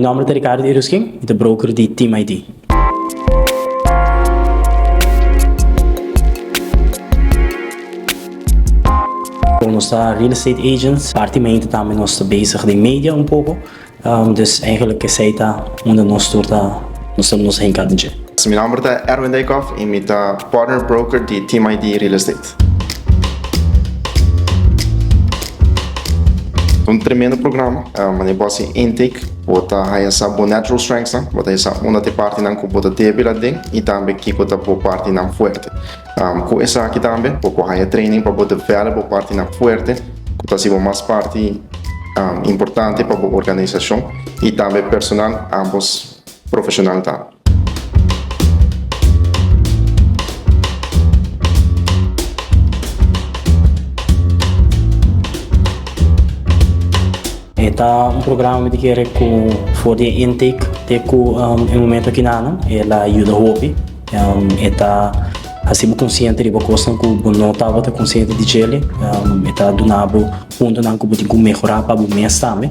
Mi nomber ta Ricardo Iruskin, mi ta broker di Team ID. Nos ta real estate agents, parti tambe nos ta bezig den media un poco. Dus eigenlijk esey ta unda nos tur ta nos ta nos hinca den dje. Mi nomber ta Erwin Dijkhoff y mi ta partner broker di Team ID Real Estate. Un tremendo programa, wanneer bo haci intake bo ta haya sa bo natural strengths nan, bo ta haya sa unda ta e partinan cu bo ta debil aden y tambe kico ta bo partinan fuerte. Cu esaki tambe bo por haya training pa bo develop bo partinan fuerte cu ta haci bo mas parti importante pa bo organisacion y tambe personal, ambos profesional tambe. E ta un programa mi ta kere ku for di e intake te ku e momento akinanan el a yuda hopi. E ta hasi bo konsiente riba kosnan ku bo no tabata konsiente di djele. E ta duna bo puntonan ku bo tin ku mehorá pa bo mes tambe.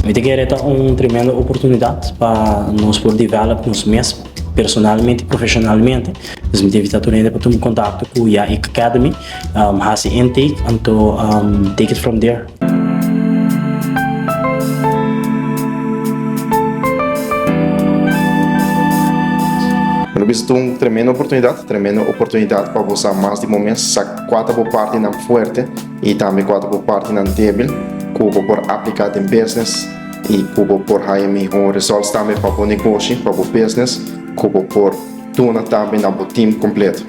Mi ta kere ta un tremendo oportunidat pa nos por develop nos mes personalmente y profesionalmente. Dus mi ta invita tur hende pa tuma contacto cu Yaik Academy, haci intake anto take it from there. Mi lo bisa ta un tremendo oportunidat, tremendo oportunidat pa bo sa mas di bo mes, sa cua ta bo partinan fuerte. Y tambe cua ta bo partinan debil cu bo por aplica den business y cu bo por haya miho results tambe pa bo negoshi, pa bo business, cu bo por duna tambe na bo team completo.